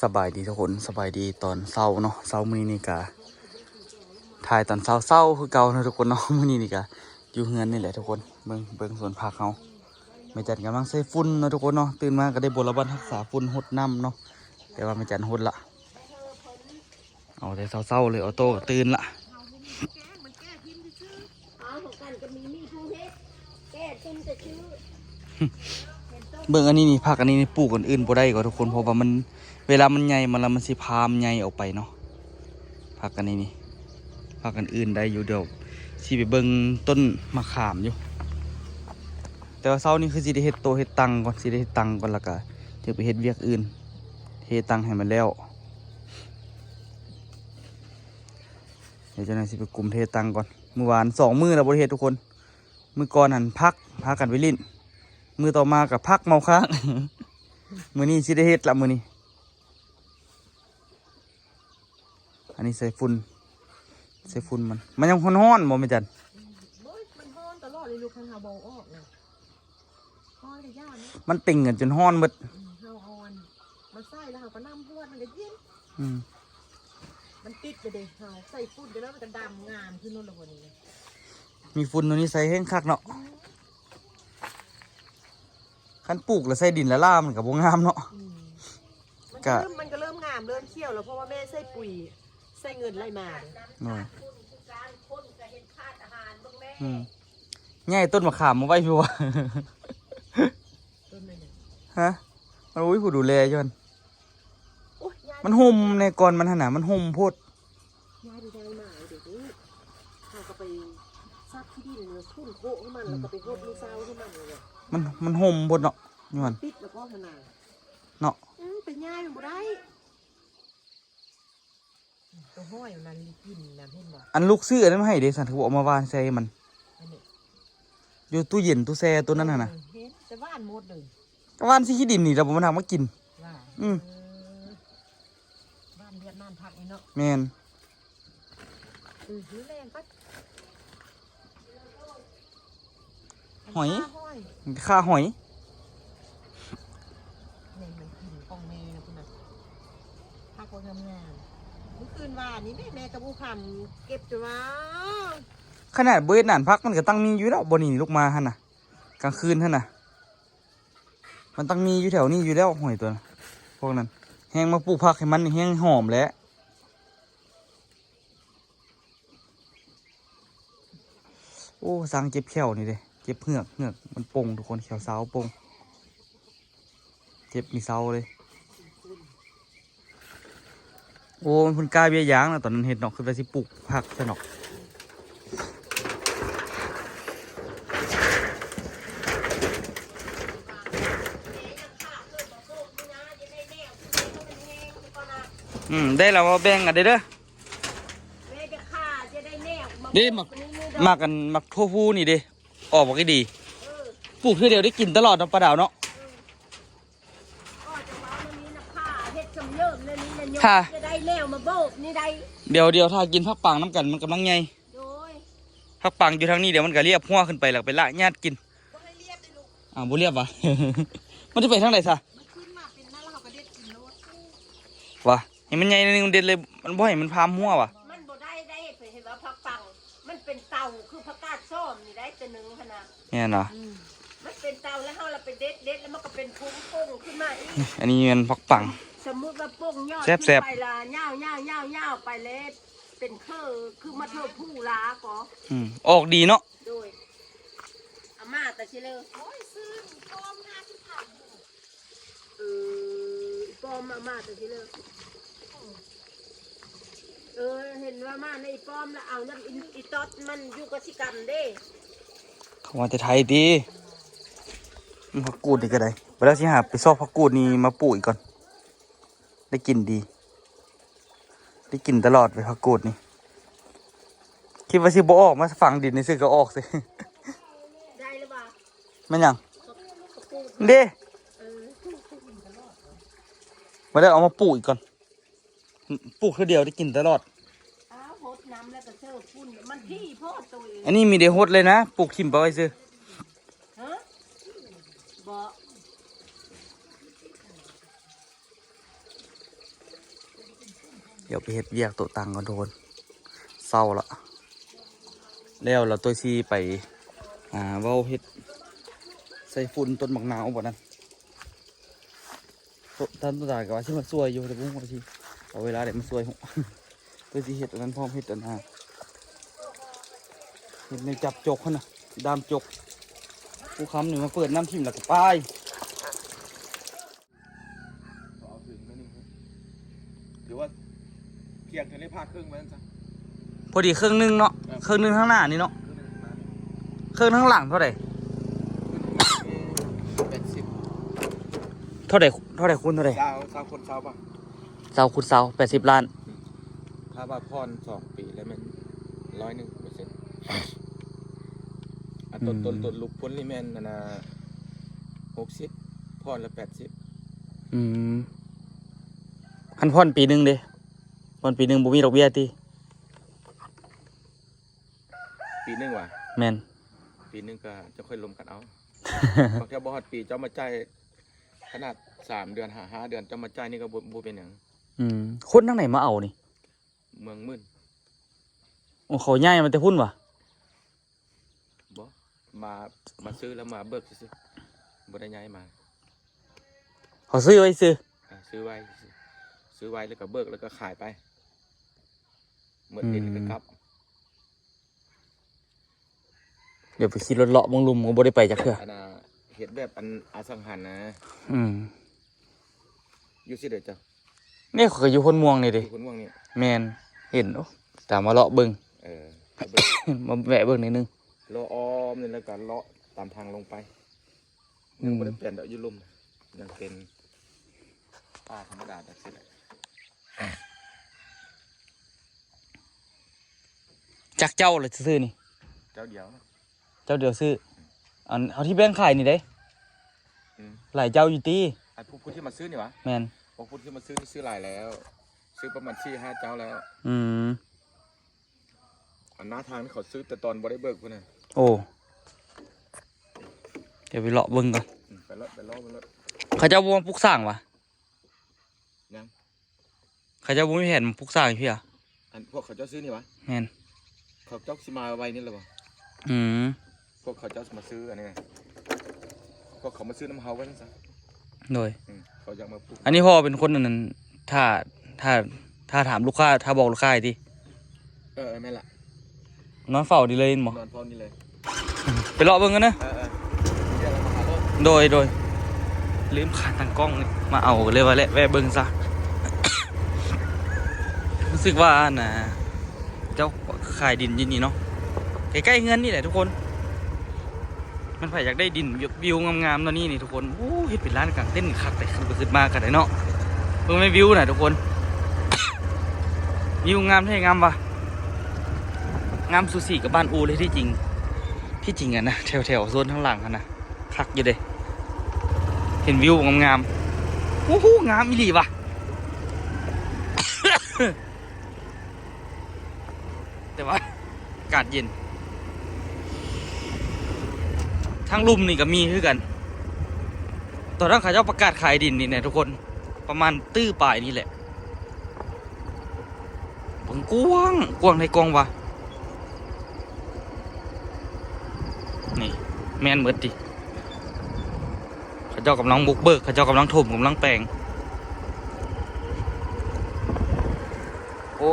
ສະບາຍດີທຸກຄົນ ສະບາຍດີຕອນເຊົ້າເນາະ. ເຊົ້າມື້ນີ້ນີ້ກະ ຖ່າຍຕອນເຊົ້າໆຄືເກົ່າເນາະທຸກຄົນເນາະ. ມື້ນີ້ນີ້ກະຢູ່ເຮືອນນີ້ແຫຼະທຸກຄົນ. ເບິ່ງ ເບິ່ງສວນຜັກເຮົາ ແມ່ຈັນກຳລັງໃສ່ຝຸ່ນເນາະທຸກຄົນເນາະ. ຕື່ນມາກະໄດ້ບົລະບັດຮັກສາຝຸ່ນ ຫົດນ້ຳເນາະ ແຕ່ວ່າແມ່ຈັນຫົດລະ. ເອົາແຕ່ເຊົ້າໆເລີຍ ອອໂຕ້ກະຕື່ນລະ. ເອົາຂອງກັນກະມີ ມີຜູ້ເຮັດ ແກ້ຕຸ່ມແຕ່ຊື່. ເບິ່ງອັນນີ້ນີ້ ຜັກອັນນີ້ນີ້ ປູກອັນອື່ນບໍ່ໄດ້ກໍທຸກຄົນ ເພາະວ່າມັນ ເວລາມັນໃຫຍ່ມາແລ້ວ ມັນຊິພາມໃຫຍ່ອອກໄປເນາະ. ຜັກອັນນີ້ນີ້ ຜັກອັນອື່ນໄດ້ຢູ່. ດຽວຊິໄປເບິ່ງຕົ້ນມະຂາມຢູ່. ແຕ່ວ່າເຊົ້ານີ້ຄືຊິໄດ້ເຮັດໂຕະເຮັດຕັ່ງກ່ອນ ຊິໄດ້ເຮັດຕັ່ງກ່ອນ ແລ້ວກະຈະໄປເຮັດວຽກອື່ນ ເຮັດຕັ່ງໃຫ້ມັນແລ້ວ. ດຽວຈັກໜ່ອຍຊິໄປກຸມເທຕັງກ່ອນ. ມື້ວານສອງມື້ແລ້ວບໍ່ໄດ້ເຮັດທຸກຄົນ. ມື້ກ່ອນຫັ້ນພັກ ພາກັນໄປຫຼິ້ນ. ມື້ຕໍ່ມາກະພັກເມົາຄ້າງ. ມື້ນີ້ຊິໄດ້ເຮັດລະມື້ນີ້. ອັນນີ້ໃສ່ຝຸ່ນ ໃສ່ຝຸ່ນມັນ. ມັນຍັງຮ້ອນໆບໍ່ແມ່ຈັນ? ໂອ້ຍ ມັນຮ້ອນຕະຫຼອດເລີຍລູກ ຄັນເຮົາບໍ່ເອົາອອກນະ. ຮ້ອນກະຢ້ານເນາະ ມັນເຕັງກັນຈົນຮ້ອນໝົດ. ອືມ ເຮົາເອົາອັນມາໃສ່ແລ້ວເຮົາກະນ້ຳຮວດ ມັນກະເຢັນ. ອືມ ມັນຕິດເລີຍເດ້ ເຮົາໃສ່ຝຸ່ນໄປແລ້ວມັນກະດຳງາມຂຶ້ນໂລດລະບັດນີ້. ມີຝຸ່ນໂຕນີ້ໃສ່ແຮງຄັກເນາະ. ອືມ ຄັນປູກແລ້ວໃສ່ດິນລ້າໆ ມັນກະບໍ່ງາມເນາະ. ອືມ ມັນກະ ກະເລີ່ມ ມັນກະເລີ່ມງາມ ເລີ່ມຂຽວແລ້ວ ເພາະວ່າແມ່ໃສ່ປຸ໋ຍ ໃສ່ເງິນຫຼາຍມາເດ້. ໂອ້ຍ ອືມ ຍ້າຍຕົ້ນມະຂາມມາໄວ້ຢູ່ຫວາ? ຕົ້ນນັ້ນນະ ຮະ? ໂອ້ຍ ຜູ້ດູແລຢູ່ຫັ້ນ. ໂອ້ຍ ມັນຮົ່ມແດ່ ກ່ອນມັນຫັ້ນນະ ມັນຮົ່ມໂພດ. ຍ້າຍໄດ້ ຍ້າຍມາເດ້ ເຮົາກະໄປຊັກຂີ້ດິນ ຂຸ້ນໂຄະໃຫ້ມັນ ອືມ ແລ້ວກະໄປຫົດມື້ເຊົ້າໃຫ້ມັນ. ມັນ ມັນຮົ່ມໂພດເນາະ ຢູ່ຫັ້ນ ຕິດແລ້ວກໍຫັ້ນນະ ເນາະ. ອືມ ໄປຍ້າຍມັນບໍ່ໄດ້. ໂຕຫ້ອຍມັນກິນນະ ເຫັນບໍ່? ອັນລູກຊື້ອັນນັ້ນມາໃຫ້ເດ້ ຊັ້ນຄືບໍ່ເອົາມາຫວ່ານໃສ່ມັນ? ອັນນີ້ ຢູ່ຕູ້ເຢັນຕູ້ແຊ່ໂຕນັ້ນຫັ້ນນະ. ເອີ ເຫັນ ແຕ່ຫວ່ານໝົດເລີຍ. ກະຫວ່ານໃສ່ຂີ້ດິນນີ້ລະ ບໍ່ມັນຫາກມາກິນ. ຫວ່ານ ອືມ ເອີ ຫວ່ານວຽດນາມຜັກນີ້ເນາະ. ແມ່ນ. ອືມ ແລ່ນໄປ. ຫອຍ ຂ້າຫອຍ ຂ້າຫອຍ. ແມ່ນ ມັນກິນຂອງແມ່ນະພຸ້ນນະ ຜັກບໍ່ງາມໆ. ມື້ຄືນວານນີ້ແມ່ ແມ່ກັບອູຄຳເກັບຈົນວ່າ ຂະໜາດບໍ່ເຮັດໜານຜັກ ມັນກະຕັ້ງມີຢູ່ແລ້ວ ບໍ່ໜີລຸກມາຫັ້ນນະ ກາງຄືນຫັ້ນນະ. ມັນຕ້ອງມີຢູ່ແຖວນີ້ຢູ່ແລ້ວ ຫອຍໂຕນັ້ນ ພວກນັ້ນ. ແຮງມາປູກຜັກໃຫ້ມັນແຮງຫອມແຫຼະ. ໂອ້ ຊ່າງເຈັບແຂ້ວນີ້ເດ້ ເຈັບເຫືອກ ເຫືອກມັນປົ່ງທຸກຄົນ ແຂ້ວຊາວປົ່ງ ເຈັບນີ້ເຊົາເລີຍ. ໂອ້ ມັນເພິ່ນກ້າເບ້ຍຢາງນະ ຕອນນັ້ນເຮັດເນາະ ຄິດວ່າຊິປູກຜັກຊະເນາະ. ອືມ ໄດ້ລະ ເວົ້າແບ່ງກັນເດີ ເດີ. ເດ້ ໝາກ ໝາກອັນ ໝາກຖົ່ວພູນີ້ເດ້ ອອກບັກອີ່ດີ. ເອີ ປູກເທື່ອດຽວໄດ້ກິນຕະຫຼອດເນາະ ປ້າດາວເນາະ. ເອີ ກໍຈະເວົ້າແນວນີ້ນະ ຂ້າເຮັດຊຳເລີ່ມແນວນີ້ນະ ໂຍມ ຈະໄດ້ແນວມາໂບກນີ້ໄດ໋. ດຽວ ດຽວຖ້າກິນຜັກປັງນຳກັນ ມັນກຳລັງໃຫຍ່. ໂດຍ ຜັກປັງຢູ່ທາງນີ້ ດຽວມັນກະລຽບຫົວຂຶ້ນໄປ ແລ້ວກະໄປລະຍາດກິນ. ບໍ່ໃຫ້ລຽບເດ້ລູກ. ອ້າວ ບໍ່ລຽບຫວາ? ມັນຈະໄປທາງໃດຊະ? ມັນຂຶ້ນມາເປັນນັ້ນ ແລ້ວເຮົາກະເດັດກິນໂລດ. ຫວາ? ໃຫ້ມັນໃຫຍ່ໜ້ອຍໜຶ່ງເດັດເລີຍ ມັນບໍ່ໃຫ້ມັນພາມຫົວຫວາ? ມັນບໍ່ໄດ້ໄດ໋ ເຫັນວ່າຜັກປັງ ມັນເປັນເຕົາຄືຜັກກາດຊອມນີ້ໄດ໋ ແຕ່ໜຶ່ງຫັ້ນນະ. ແມ່ນຫວາ? ອືມ ມັນເປັນເຕົາ ແລ້ວເຮົາລະໄປເດັດ ເດັດແລ້ວມັນກະເປັນພຸ້ງປົ່ງຂຶ້ນມາອີກ. ອັນນີ້ແມ່ນຜັກປັງ. ສົມມຸດວ່າປົ່ງຍອດ ແຊບໆ ຂຶ້ນໄປລະ ຍາວໆໆໆ ໄປແລ້ວເປັນຄື ຄືມາເທີຜູ້ລາກໍ. ອືມ ອອກດີເນາະ. ໂດຍ ອາມ່າຕາຊິເລີ. ໂອ້ຍ ຊື້ອີປອມຫ້າສິບພັນ. ເອີ ອີປອມມາ ມາແຕ່ທີ່ເລີ. ເອີ ເຫັນວ່າມາໃນອີປອມລະເອົານຳ ອີຕອດມັນຢູ່ກະສິກຳເດ້. ເຂົາມາແຕ່ໄທຕິ. ຜັກກູດນີ້ກະໄດ້ ບາດລະຊິຫາໄປຊອກຜັກກູດນີ້ມາປູກອີກກ່ອນ. ໄດ້ກິນດີ ໄດ້ກິນຕະຫຼອດເລີຍຜັກກູດນີ້. ຄິດວ່າຊິບໍ່ອອກມາຝັງດິນຊື່ກະອອກຊິ. ໄດ້ລະຫວາ? ແມ່ນຫຍັງ? ຜັກກູດ ເດ້. ເອີ ມາເດີ ເອົາມາປູກອີກກ່ອນ. ປູກເທື່ອດຽວໄດ້ກິນຕະຫຼອດ. ອ້າວ ຫົດນ້ຳແລ້ວກະເສີບຝຸ່ນ ມັນທີ່ໂພດໂຕເອງ. ອັນນີ້ມີແຕ່ຫົດເລີຍນະ ປູກຖິ້ມໄປໄວ້ຊື່. ຮະ? ບໍ່. ດຽວໄປເຮັດວຽກໂຕະຕັ່ງກ່ອນທຸກຄົນ. ເຊົ້າລະ ແລ້ວລະໂຕຍຊິໄປ ອ່າ ເວົ້າເຮັດໃສ່ຝຸ່ນຕົ້ນໝາກນາວບໍ່ນັ້ນ. ໂຕ ທ່ານຕາກໍວ່າຊິມາຊ່ວຍຢູ່ ແຕ່ບໍ່ຮູ້ວ່າຊິເອົາເວລາໃດມາຊ່ວຍ. ໂຕຍຊິເຮັດອັນນັ້ນພ້ອມ ເຮັດອັນ ເຮັດແນວຈັບຈົກຫັ້ນນະ ດາມຈົກ. ຜູ້ຄຳນີ້ມາເປີດນ້ຳຖິ້ມແລ້ວກໍໄປ. ຖືວ່າພຽງເທົ່າໃນພາກເຄິ່ງວ່າຊັ້ນຊະ. ພໍດີເຄິ່ງໜຶ່ງເນາະ. ເອີ ເຄິ່ງໜຶ່ງທາງໜ້ານີ້ເນາະ. ເຄິ່ງໜຶ່ງທາງໜ້ານີ້. ເຄິ່ງທາງຫຼັງເທົ່າໃດ? ແປດສິບ. ເທົ່າໃດ ເທົ່າໃດຄູນເທົ່າໃດ? ຊາວ ຊາວຄູນຊາວບໍ່? ຊາວຄູນຊາວ ແປດສິບລ້ານ. ອືມ ຖ້າວ່າຜ່ອນສອງປີແລ້ວແມ່ນຮ້ອຍໜຶ່ງເປີເຊັນ. ອັນຕົ້ນ ອືມ ຕົ້ນ ຕົ້ນລູກພຸ້ນນີ້ແມ່ນອັນນ່າ ຫົກສິບ ຜ່ອນລະແປດສິບ. ອືມ ຄັນຜ່ອນປີໜຶ່ງເດ? ຜ່ອນປີໜຶ່ງບໍ່ມີດອກເບ້ຍຕິ? ປີໜຶ່ງຫວາ? ແມ່ນ. ປີໜຶ່ງກໍຈະຄ່ອຍລົມກັນເອົາ. ບາງເທື່ອບໍ່ຮອດປີ ເຈົ້າມາຈ່າຍຂະໜາດສາມເດືອນ ຫ້າ ຫ້າເດືອນ ເຈົ້າມາຈ່າຍນີ້ກໍບໍ່ ບໍ່ເປັນຫຍັງ. ອືມ ຄົນທາງໃດມາເອົານີ້? ເມືອງໝື່ນ. ໂອ້ ເຂົາຍ້າຍມາແຕ່ພຸ້ນຫວາ? ບໍ່ ມາ ມາຊື້ແລ້ວມາເບີກຊື່ໆ ບໍ່ໄດ້ຍ້າຍມາ. ເຂົາຊື້ໄວ້ຊື່? ອ່າ ຊື້ໄວ້ຊື່ ຊື້ໄວ້ແລ້ວກໍເບີກ ແລ້ວກໍຂາຍໄປ ໝົດດິນ ອືມ ແລ້ວກໍກັບ. ດຽວໄປຂີ່ລົດເລາະເບິ່ງລຸ່ມ ກໍບໍ່ໄດ້ໄປຈັກເທື່ອ. ອັນນ່າ ເຮັດແບບອັນອະສັງຫານະ. ອືມ ຢູ່ຊິໃດເຈົ້າ? ນີ້ຂ້ອຍກໍຢູ່ໂພນມ່ວງນີ້ເດ້. ຢູ່ໂພນມ່ວງນີ້? ແມ່ນ. ເຫັນ ໂອ້ ຕາມມາເລາະເບິ່ງ. ເອີ ມາແວະເບິ່ງໜ້ອຍໜຶ່ງ. ເລາະອ້ອມນີ້ ແລ້ວກໍເລາະຕາມທາງລົງໄປ. ອືມ ຍັງບໍ່ໄດ້ແປນດອກ ຢູ່ລຸ່ມ ຍັງເປັນປ່າທຳມະດາແບບຊີ້ແຫຼະ. ຈັກເຈົ້າລະຊື່ນີ້? ເຈົ້າດຽວ. ເຈົ້າດຽວຊື້. ອັນເຮົາທີ່ແບ່ງຂາຍນີ້ເດ້. ອືມ ຫຼາຍເຈົ້າຢູ່ຕິ? ອັນຜູ້ ຜູ້ທີ່ມາຊື້ນີ້ຫວາ? ແມ່ນ. ໂອ້ ຜູ້ທີ່ມາຊື້ນີ້ຊື້ຫຼາຍແລ້ວ ຊື້ປະມານສີ່ຫ້າເຈົ້າແລ້ວ. ອືມ ອັນໜ້າທາງນີ້ເຂົາຊື້ແຕ່ຕອນບໍ່ໄດ້ເບີກພຸ້ນນະ. ໂອ້ ດຽວໄປເລາະເບິ່ງກ່ອນ. ອືມ ໄປເລາະ ໄປເລາະ ໄປເລາະ. ເຂົາເຈົ້າບໍ່ມາປຸກສ້າງຫວາ? ຍັງ. ເຂົາເຈົ້າບໍ່ມີແຜນປຸກສ້າງຢູ່ພີ້ຫວາ? ອັນພວກເຂົາເຈົ້າຊື້ນີ້ຫວາ? ແມ່ນ. ເຂົາເຈົ້າຊິມາໄວນີ້ແຫຼະບໍ່? ອືມ ພວກເຂົາເຈົ້າຊິມາຊື້ອັນນີ້ນະ ພວກເຂົາມາຊື້ນຳເຮົາວ່າຊັ້ນຊະ. ໂດຍ. ອືມ ເຂົາຢາກມາປຸກ. ອັນນີ້ພໍ່ເປັນຄົນອັນນັ້ນ ຖ້າ ຖ້າ ຖ້າຖາມລູກຄ້າ ຖ້າບອກລູກຄ້າຕິ? ເອີ ເອີ ແມ່ນລະ. ນອນເຝົ້ານີ້ເລີຍແມ່ນບໍ່? ນອນເຝົ້ານີ້ເລີຍ. ໄປເລາະເບິ່ງກັນເດີ. ເອີ ເອີ ໂດຍ ໂດຍ. ລືມຂາຕັ້ງກ້ອງນີ້ ມາເອົາເລີຍວ່າແຫຼະ ແວະເບິ່ງຊະ. ຮູ້ສຶກວ່າອັນນ່າ ເຈົ້າຂາຍດິນຢູ່ນີ້ເນາະ ໃກ້ໆເຮືອນນີ້ແຫຼະທຸກຄົນ. ມັນໃຜຢາກໄດ້ດິນ ວິວງາມໆແນວນີ້ນີ້ທຸກຄົນ. ໂອ້ ເຮັດເປັນລານກາງເຕັນຄັກແທ້ ຄັນໄປຄິດມາກໍໄດ້ເນາະ. ເບິ່ງແມ່ນວິວນະທຸກຄົນ ວິວງາມແທ້ ງາມວ່າ ງາມສູສີກັບບ້ານອູ່ເລີຍ. ທີ່ຈິງ ທີ່ຈິງຫັ້ນນະ ແຖວໆໂຊນທາງຫຼັງຫັ້ນນະ ຄັກຢູ່ເດ້ ເຫັນວິວງາມໆ. ໂອ້ໂຫ ງາມອີ່ຫຼີວ່າ. ແຕ່ວ່າອາກາດເຢັນ. ທາງລຸ່ມນີ້ກໍມີຄືກັນ. ຕອນນັ້ນເຂົາເຈົ້າປະກາດຂາຍດິນນີ້ແຫຼະທຸກຄົນ ປະມານຕື້ປາຍນີ້ແຫຼະ. ເບິ່ງກວ້າງ ກວ້າງໃດກວ້າງວ່າ. ນີ້ແມ່ນເບິດຕິ. ເຂົາເຈົ້າກຳລັງບຸກເບີກ ເຂົາເຈົ້າກຳລັງຖົມ ກຳລັງແປງ. ໂອ້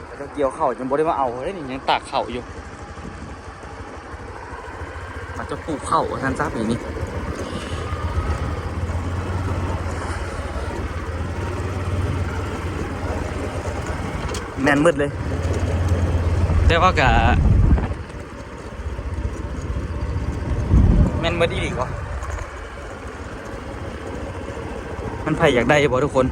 ເຂົາເຈົ້າກ່ຽວເຂົ້າ ຍັງບໍ່ໄດ້ມາເອົາເລີຍນີ້ ຍັງຕາກເຂົ້າຢູ່. ເຂົາເຈົ້າປູກເຂົ້າວ່າຊັ້ນຊະປີນີ້. ແມ່ນເບິດເລີຍ ແຕ່ວ່າກະ ແມ່ນເບິດອີ່ຫຼີບໍ່? ມັນໃຜຢາກໄດ້ບໍ່ທຸກຄົນ?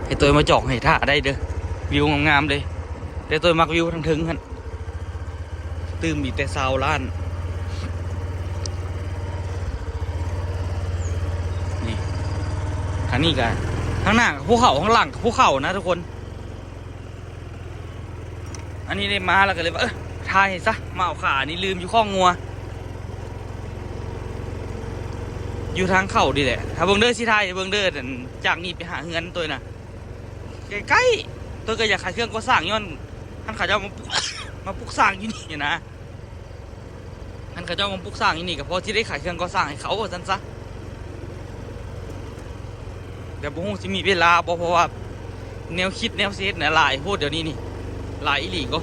ໃຫ້ໂຕຍມາຈອງໃຫ້ຖ້າໄດ້ເດີ ວິວງາມໆເລີຍ. ແຕ່ໂຕຍມັກວິວທາງເທິງຫັ້ນ ຕື່ມອີກແຕ່ຊາວລ້ານ. ນີ້ ທາງນີ້ກະ ທາງໜ້າກະພູເຂົາ ທາງຫຼັງກະພູເຂົານະທຸກຄົນ. ອັນນີ້ໄດ້ມາແລ້ວກໍເລີຍວ່າ ເອີ ຖ່າຍໃຫ້ຊະ ມາເອົາຂານີ້ ລືມຢູ່ຄອກງົວ. ຢູ່ທາງເຂົ້ານີ້ແຫຼະ. ຖ້າເບິ່ງເດີ ຊິຖ່າຍໃຫ້ເບິ່ງເດີ ອັນ ຈາກນີ້ໄປຫາເຮືອນໂຕຍນະ ໃກ້ໆ. ໂຕຍກໍຢາກຂາຍເຄື່ອງກໍ່ສ້າງ ຍ້ອນຄັນເຂົາເຈົ້າມາ ມາປຸກສ້າງຢູ່ນີ້ນະ. ຄັນເຂົາເຈົ້າມາປຸກສ້າງຢູ່ນີ້ ກໍພໍຊິໄດ້ຂາຍເຄື່ອງກໍ່ສ້າງໃຫ້ເຂົາ ວ່າຊັ້ນຊະ. ແຕ່ບໍ່ຮູ້ຊິມີເວລາບໍ່ ເພາະວ່າແນວຄິດແນວຊິເຮັດນະຫຼາຍໂພດດຽວນີ້ນີ້ ຫຼາຍອີ່ຫຼີກໍ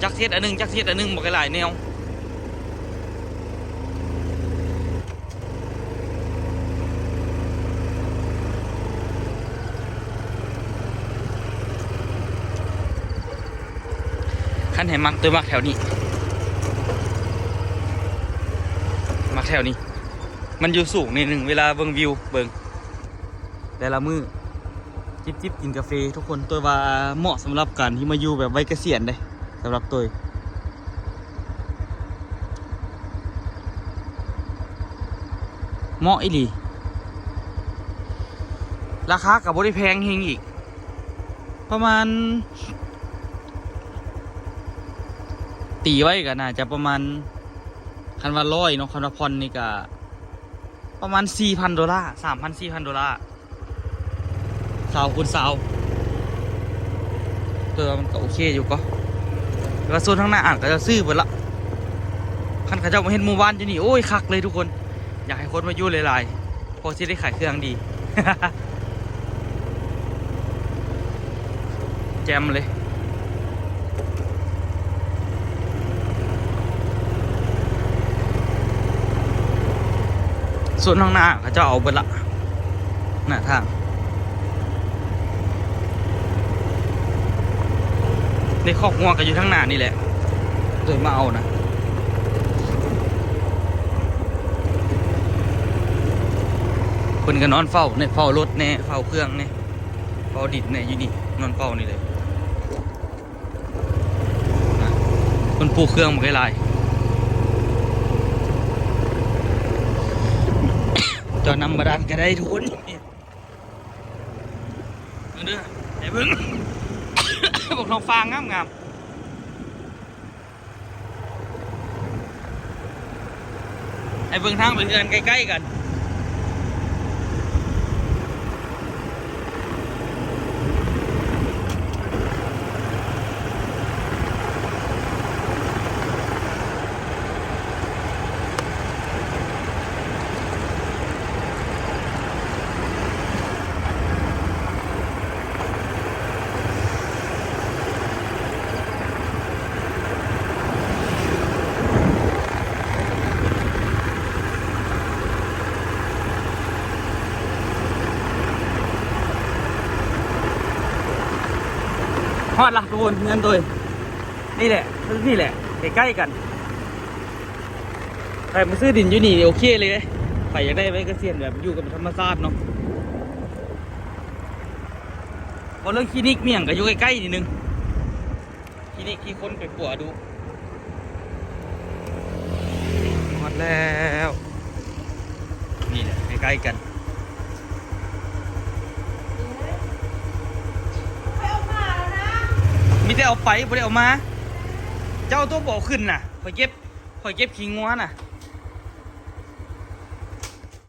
ຈັກຊິເຮັດອັນໜຶ່ງ ຈັກຊິເຮັດອັນໜຶ່ງ ບັກຫຼາຍແນວ. ຄັນໃຫ້ມັກ ໂຕຍມັກແຖວນີ້ ມັກແຖວນີ້ ມັນຢູ່ສູງໜ້ອຍໜຶ່ງ. ເວລາເບິ່ງວິວ ເບິ່ງແຕ່ລະມື້ ຈິບໆ ກິນກາເຟທຸກຄົນ. ໂຕຍວ່າເໝາະສຳລັບການທີ່ມາຢູ່ແບບໄວກະສຽນເດ້ ສຳລັບໂຕຍ ເໝາະອີ່ຫຼີ. ລາຄາກໍບໍ່ໄດ້ແພງແຮງອີກ ປະມານ ຕີໄວ້ກໍໜ້າຈະປະມານ ຄັນວ່າຮ້ອຍເນາະ ຄັນວ່າຜ່ອນນີ້ກໍປະມານສີ່ພັນໂດລາ ສາມພັນ ສີ່ພັນໂດລາ ຊາວຄູນຊາວ. ແຕ່ວ່າມັນກໍໂອເຄຢູ່ກໍ ແຕ່ວ່າໂຊນທາງໜ້າອາດເຂົາເຈົ້າຊື້ເບິດລະ. ຄັນເຂົາເຈົ້າມາເຮັດໝູ່ບ້ານຢູ່ນີ້ ໂອ້ຍ ຄັກເລີຍທຸກຄົນ ຢາກໃຫ້ຄົນມາຢູ່ຫຼາຍໆ ພໍຊິໄດ້ຂາຍເຄື່ອງດີ ແຈ່ມເລີຍ. ສ່ວນທາງໜ້າເຂົາເຈົ້າເອົາເບິດລະ ໜ້າທາງ ໃນຄອກງົວກໍຢູ່ທາງໜ້ານີ້ແຫຼະ ໂຕຍມາເອົານະ. ເພິ່ນກໍນອນເຝົ້າແນ່ ເຝົ້າລົດແນ່ ເຝົ້າເຄື່ອງແນ່ ເຝົ້າດິນແນ່ ຢູ່ນີ້ ນອນເຝົ້ານີ້ເລີຍ. ເພິ່ນປູກເຄື່ອງບັກຫຼາຍໆ ເຈົ້າ ນ້ຳບາດານກໍໄດ້ທຸກຄົນ. ເບິ່ງເດີ ໃຫ້ເບິ່ງ ບັກທອງຟ້າງາມໆ. ໃຫ້ເບິ່ງທາງໄປເຮືອນໃກ້ໆກັນ. ຮອດລະທຸກຄົນ ເຮືອນໂຕຍ ນີ້ແຫຼະ ນີ້ແຫຼະ ໃກ້ໆກັນ. ໃຜມາຊື້ດິນຢູ່ນີ້ໂອເຄເລີຍເດ້ ໃຜຢາກໄດ້ໄວກະສຽນແບບຢູ່ກັບທຳມະຊາດເນາະ. ເວົ້າເລື່ອງຄລີນິກມີຫຍັງກໍຢູ່ໃກ້ໆນີ້ໜຶ່ງ ຄລີນິກທີ່ຄົນໄປປົວດຸ. ຮອດແລ້ວ ນີ້ແຫຼະ ໃກ້ໆກັນ. ມີແຕ່ເອົາໄປ ບໍ່ໄດ້ເອົາມາ. ເຈົ້າຕົວະບໍ່ເອົາຂຶ້ນນະ ຂ້ອຍເກັບ ຂ້ອຍເກັບຂີ້ງົວນະ.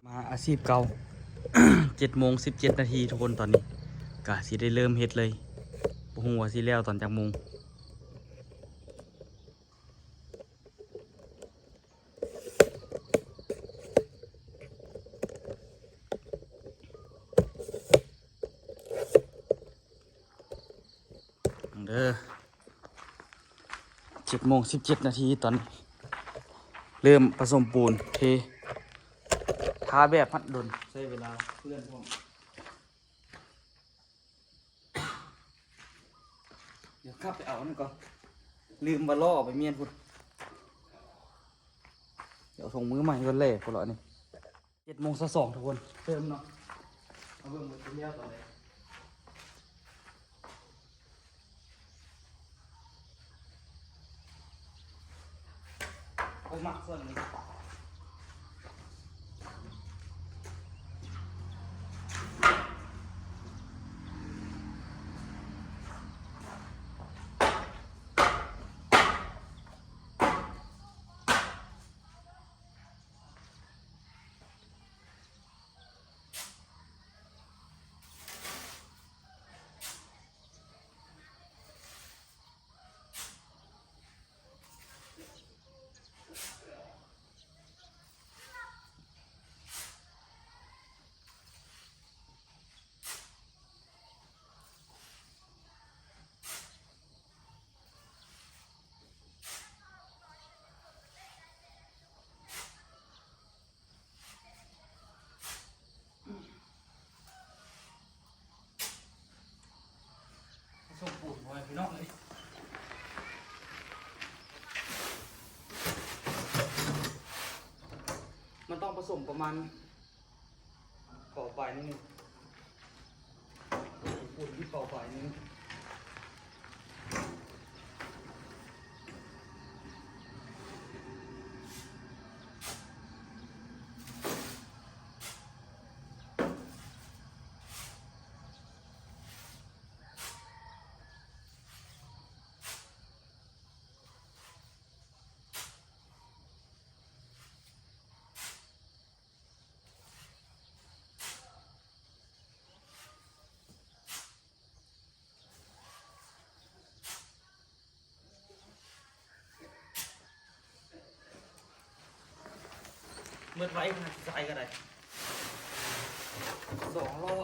ມາອາຊີບເກົ່າ ເຈັດໂມງສິບເຈັດນາທີທຸກຄົນ. ຕອນນີ້ກະຊິໄດ້ເລີ່ມເຮັດເລີຍ ບໍ່ຮູ້ວ່າຊິແລ້ວຕອນຈັກໂມງ. ເດີ ເຈັດໂມງສິບເຈັດນາທີ ຕອນນີ້ເລີ່ມປະສົມປູນ ເທ ທາແບບພັດດົນ ໃຊ້ເວລາເປື້ອນພ້ອມ. ດຽວກັບໄປເອົາອັນນັ້ນກ່ອນ ລືມວ່າລໍ້ເອົາໄປມ້ຽນພຸ້ນ. ດຽວສົ່ງມືໃໝ່ກ່ອນແຫຼະ ພວກເຮົານີ້. ເຈັດໂມງຊາວສອງທຸກຄົນ ເຕີມເນາະ ມາເບິ່ງວ່າຊິແລ້ວຕອນໃດ. ຂ້ອຍມັກສ່ວນນີ້. ປະສົມປະມານເກົ້າປາຍໜ້ອຍໜຶ່ງ ປູນເກົ້າປາຍໜ້ອຍໜຶ່ງ. ໝົດໄວຂະໜາດ ຊາຍກໍໄດ້ ສອງລໍ້.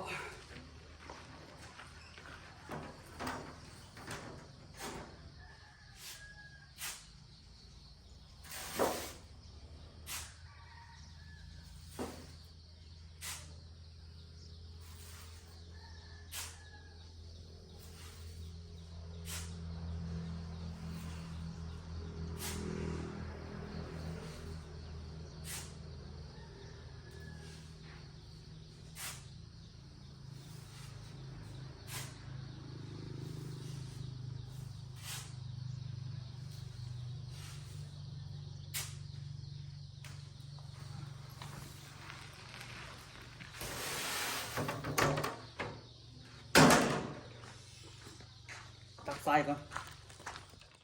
ຕັກຊາຍກ່ອນ.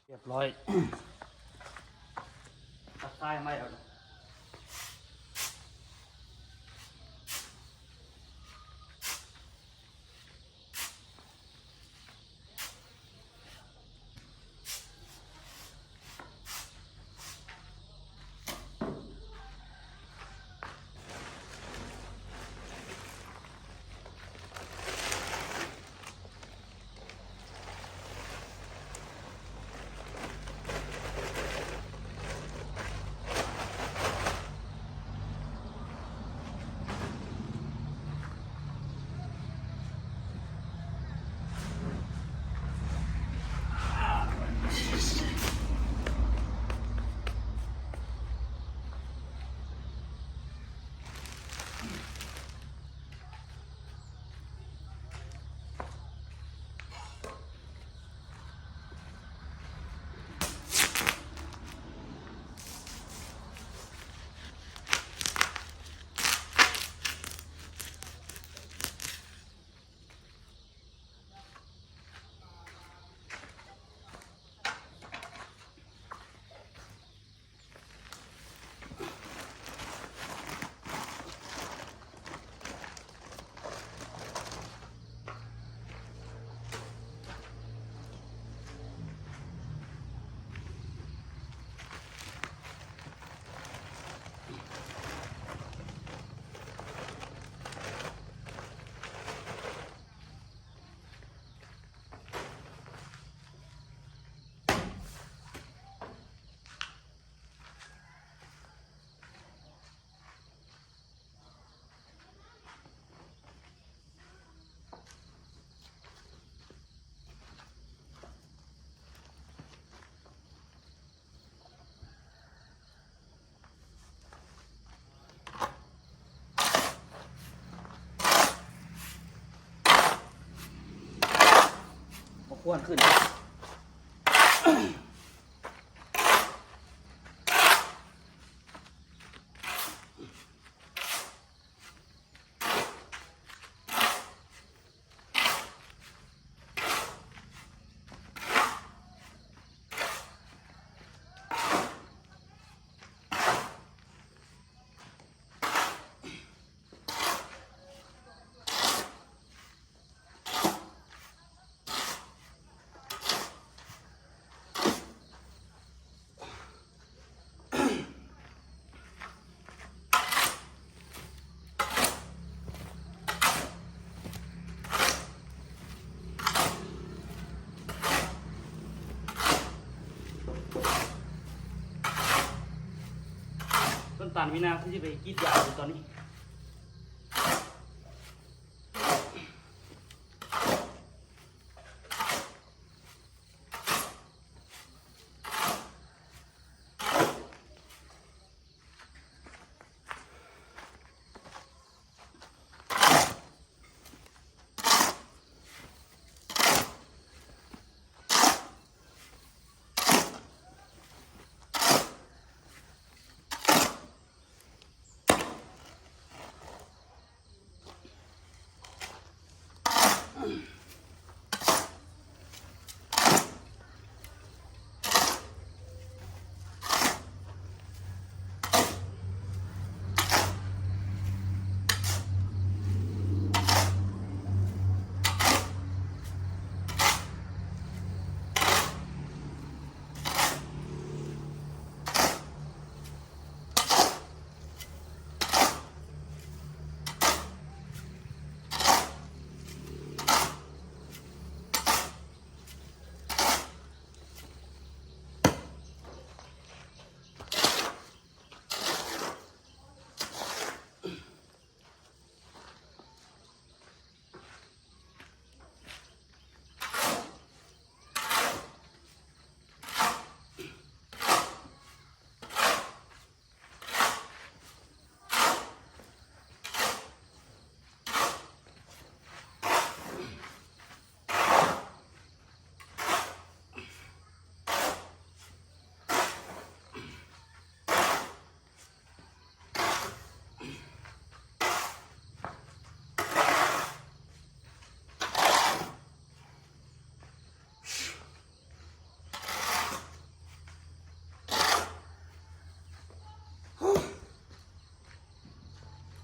ຮຽບຮ້ອຍ ຕັກຊາຍໃໝ່ເອົາ. ເອົາຂວານຂຶ້ນ. ຕົ້ນຕານມີນາ ຄືຊິໄປກຣີດຢາງຢູ່ຕອນນີ້. ເ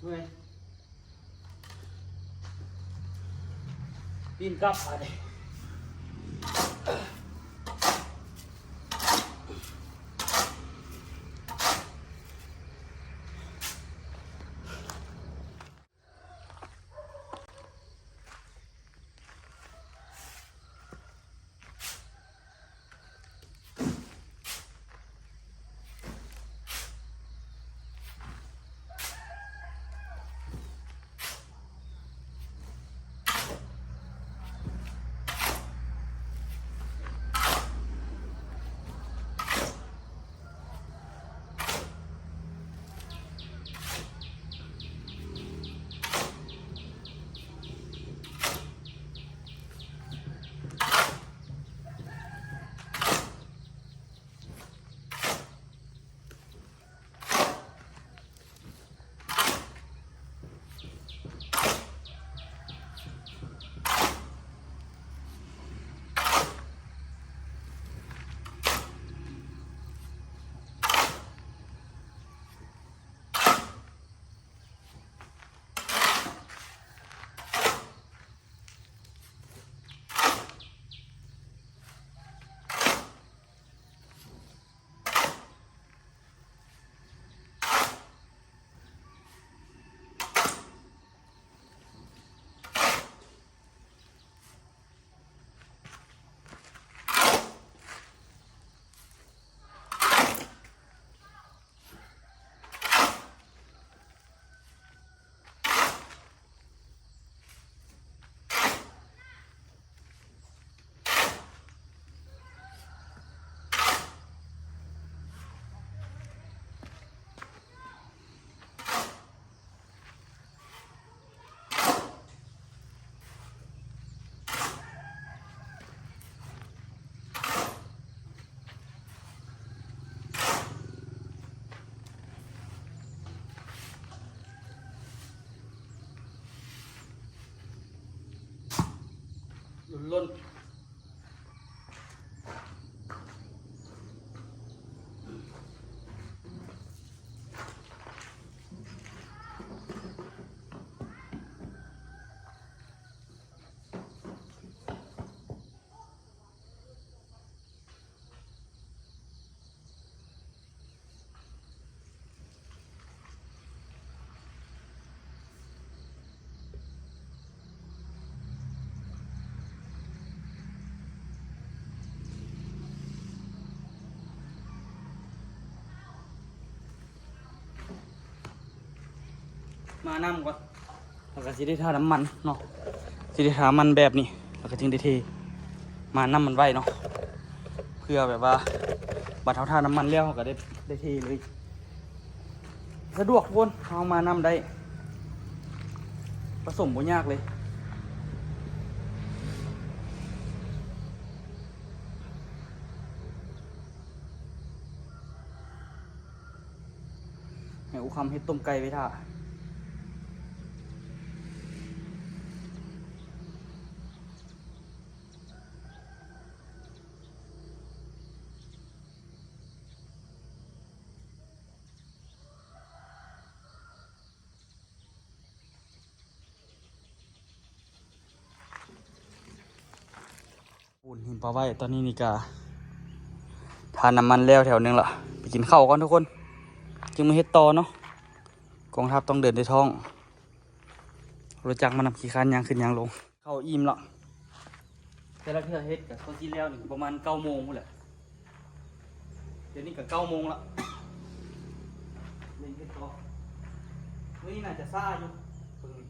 ເມື່ອຍ ປີນກັບບາດນີ້. ລົ້ນໆ. ມານ້ຳກ່ອນ ແລ້ວກໍຊິໄດ້ທານ້ຳມັນເນາະ ຊິໄດ້ທານ້ຳມັນແບບນີ້ ແລ້ວກໍຈຶ່ງໄດ້ເທ ມານ້ຳມັນໄວ້ເນາະ ເພື່ອແບບວ່າບັດເຮົາທານ້ຳມັນແລ້ວ ເຮົາກໍໄດ້ ໄດ້ເທເລີຍ ສະດວກທຸກຄົນ ເຮົາມານ້ຳໄດ້ ປະສົມບໍ່ຍາກເລີຍ. ໃຫ້ອູຄຳເຮັດຕົ້ມໄກ່ໄວ້ຖ້າ. ປູນຫີນປະໄວ້ ຕອນນີ້ນີ້ກະທານ້ຳມັນແລ້ວແຖວໜຶ່ງລະ ໄປກິນເຂົ້າກ່ອນທຸກຄົນ ຈຶ່ງມາເຮັດຕໍ່ເນາະ ກອງທັບຕ້ອງເດີນດ້ວຍທ້ອງ ລົດຈັກມານຳ ຂີ້ຄ້ານຍ່າງຂຶ້ນຍ່າງລົງ ເຂົ້າອີ່ມລະ ແຕ່ລະເທື່ອເຮັດກະກໍຊິແລ້ວນີ້ປະມານເກົ້າໂມງພຸ້ນແຫຼະ ດຽວນີ້ກະເກົ້າໂມງລະ ເຮັດຕໍ່ ມື້ນີ້ໜ້າຈະຊ້າຢູ່ ເບິ່ງນີ້.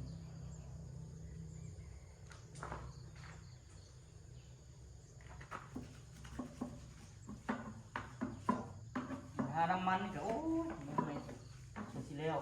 ຫານ້ຳມັນນີ້ກະ ໂອ້ຍ ເມື່ອຍ ຊິແລ້ວ.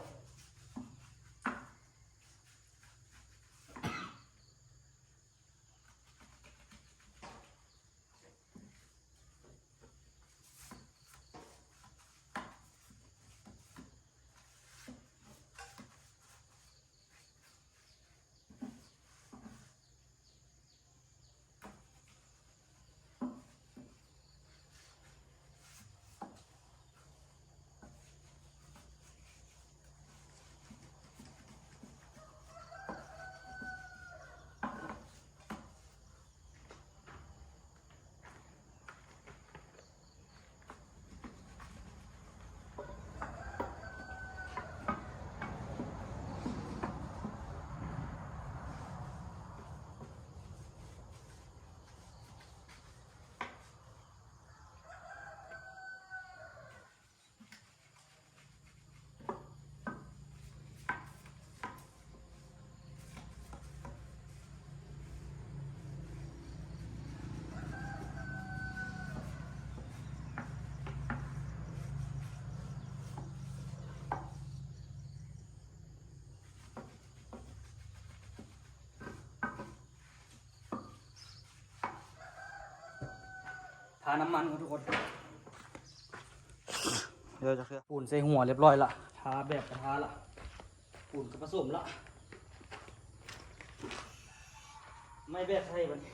ນ້ຳມັນກ່ອນທຸກຄົນ. ດຽວຈະເຄືອປູນໃສ່ຫົວຮຽບຮ້ອຍລະ ທາແບບກະທາລະ ປູນກະປະສົມລະ ໄມ້ແບກໃສ່ບັດນີ້.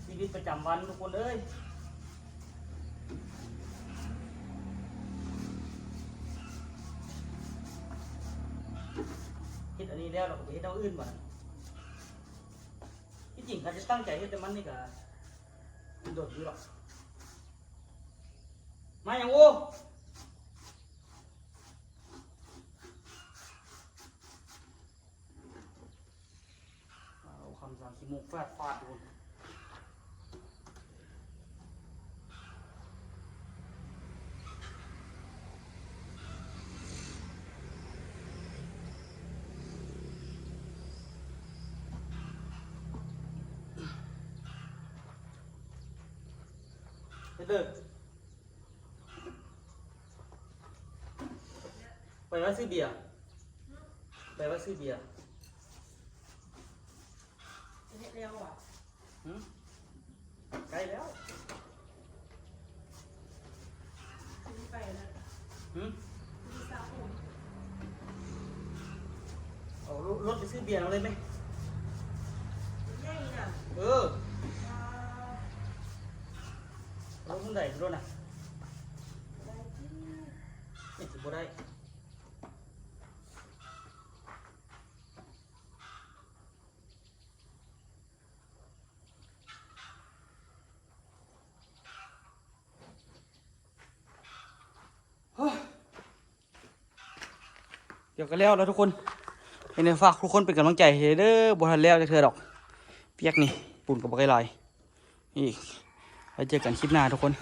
ຊີວິດປະຈຳວັນທຸກຄົນເອີຍ ເຮັດອັນນີ້ແລ້ວ ແລ້ວກໍໄປເຮັດແນວອື່ນບາດ. ທີ່ຈິງຂ້າຈະຕັ້ງໃຈເຮັດແຕ່ມັນນີ້ກະດົນຢູ່ດອກ. ມາຫຍັງໂອ? ເອົາຄຳສັ່ງຂີ້ມູກຟາດຟາດຢູ່. ເຮັດເດີ ໄປວ່າຊື້ເບຍ ໄປວ່າຊື້ເບຍ. ເຮັດແລ້ວຫວາ? ຫືມ? ໃກ້ແລ້ວ. ໄປແລ້ວ. ຫືມ? ເອົາລົດໄປຊື້ເບຍເອົາເລີຍແມ. ເອີ. ລົດຄົນໃດລົດນະ? ນີ້ຊິບໍ່ໄດ້. ດຽວກໍແລ້ວແລ້ວທຸກຄົນ. ຍັງໄດ້ຝາກທຸກຄົນເປັນກຳລັງໃຈໃຫ້ເດີ ບໍ່ທັນແລ້ວຈັກເທື່ອດອກ. ປຽກນີ້ ປູນກໍບໍ່ໄດ້ຫຼາຍ. ອີກ ໄວ້ເຈີກັນຄລິບໜ້າທຸກຄົນ.